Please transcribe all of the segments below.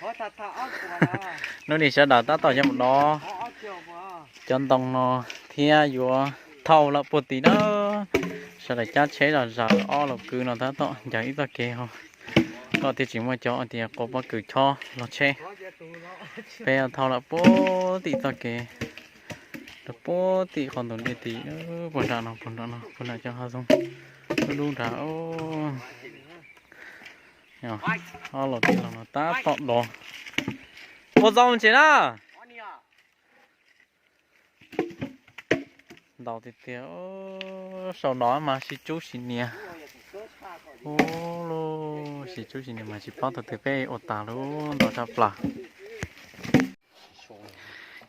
Hnub no sawv daws tab tom yuav mus dov cov ntoo no thiab yuav thauj lawm puag tim na. Sawv daws cab tsheb zom zaws ob laus kwv no tab tom ncaws ib txoj kev ho, koj thiaj tsis muaj cov tias quav pob kws chob los tsheb. Peb thauj lawm puag tim txoj kev, rau puag tim qhov ntug liaj tim puag nram no, puag nram no, puag nram cov hav zoov lub lub nrad. Ob laus tij laug no tab tom dov. Ua txaus ntsis na. Ntau tiag tiag, sau no mas sib tsub sib nias. Ub, sib tsub sib nias mas tsis paub thaum twg peb ua tas lub ntau tshaj plaws.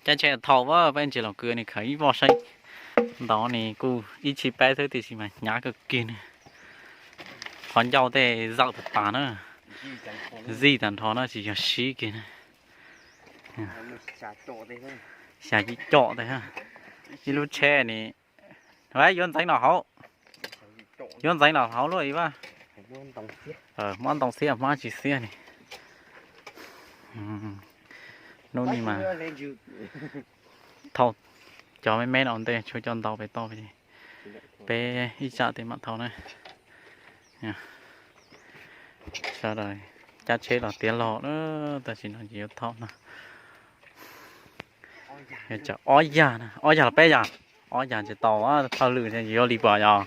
Cab tsheb thauj, peb ntsis laus kwv nws khaws ib voj saib ntau, nws kuj ib txhis peb xwb tiam sis mas hnyav kawg kiag ne. Qhov ncauj tej zawm tas tas na, zij tag nrho na, tsis yog sib kiag na. Xya yim com tes, ib lub tsheb ni. Yuav ntxeev los hauv, yuav ntxeev los hauv lub ib vaj. Hmab ntoo xiab, hmab tsis xiab ni. Hnub no mas thauj cov me me no ua ntej, tshuav cov ntau pem toj, peb ib tsam tes mam thauj na. Sawv daws cab tsheb los tiav los na, tam sim no ces yuav thauj no. Ob yag, ob yag los peb yag, ob yag ces tau, thawj lwm yuav li pom yog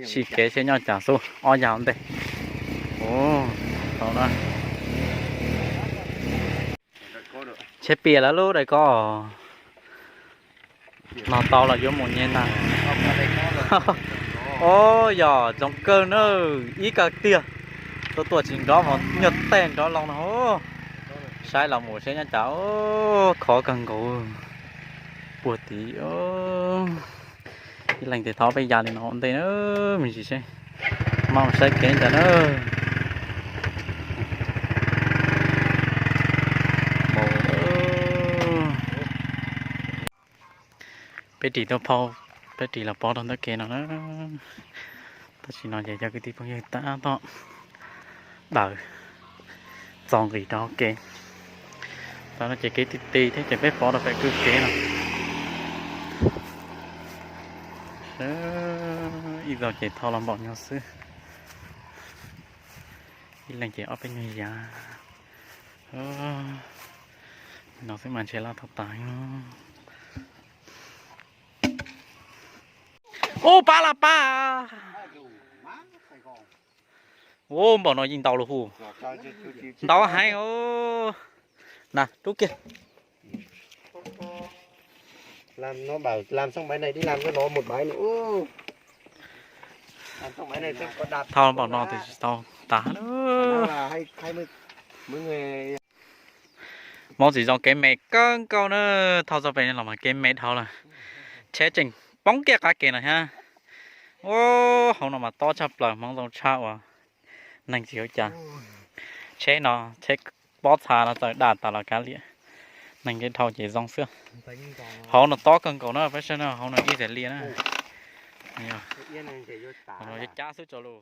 sim kev seb nyob cas xwb, ob yag ua ntej. Tau na. Tsheb pias lawm lub daim ko. Los tau los yuav mus nyias ntag. Ob yog zoo kawg na, ib kawg tiag. Tuaj tuaj tsis nrov mas nyuag teg nrov loo no. Saib los mus seb nyob cas, khov kawg nkaus. Puag tid. Ib leeg tes thauj peb ya li no ua ntej na, me ntsis seb. Mam saib kev ntawd na. Peb ris tuaj phauj, peb ris los pov rau ntawm kev no na. Tam sim no ces cov kwv tij phooj ywg tab tom daws txo nqis rau hauv kev. Tam no ces kev ti ti thiab ces peb pov rau pem kwj kev no. Ib zaug ces thauj los npaum no xwb. Ib leeg ces ob peb nyuag yav no xwb mas ntshe laj tau tas. Ub, pab laj pab. Ub, npaum no yeej ntau lawm hu. Ntau heev. Na rub kiag. Thauj npaum no tes tsis tau tas. Hmoov tsis zoo kev me kawg nkaus na, thauj txog pem los mas kev me dhau lawm. Tsheb tseem poob kiag qab kev no thiab. Ub, hauv no mas tob tshaj plaws, hmoov zoo tshaj uas neeg tsis ua cas. Tsheb no, tsheb pob txha no txawm daj tas los kav liam, neeg tseem dhau ces zoo xwb. Hauv no tob kawg nkaus na, peb saib na, hauv no ib txhia liaj na. Yuav cab xwb tso lus.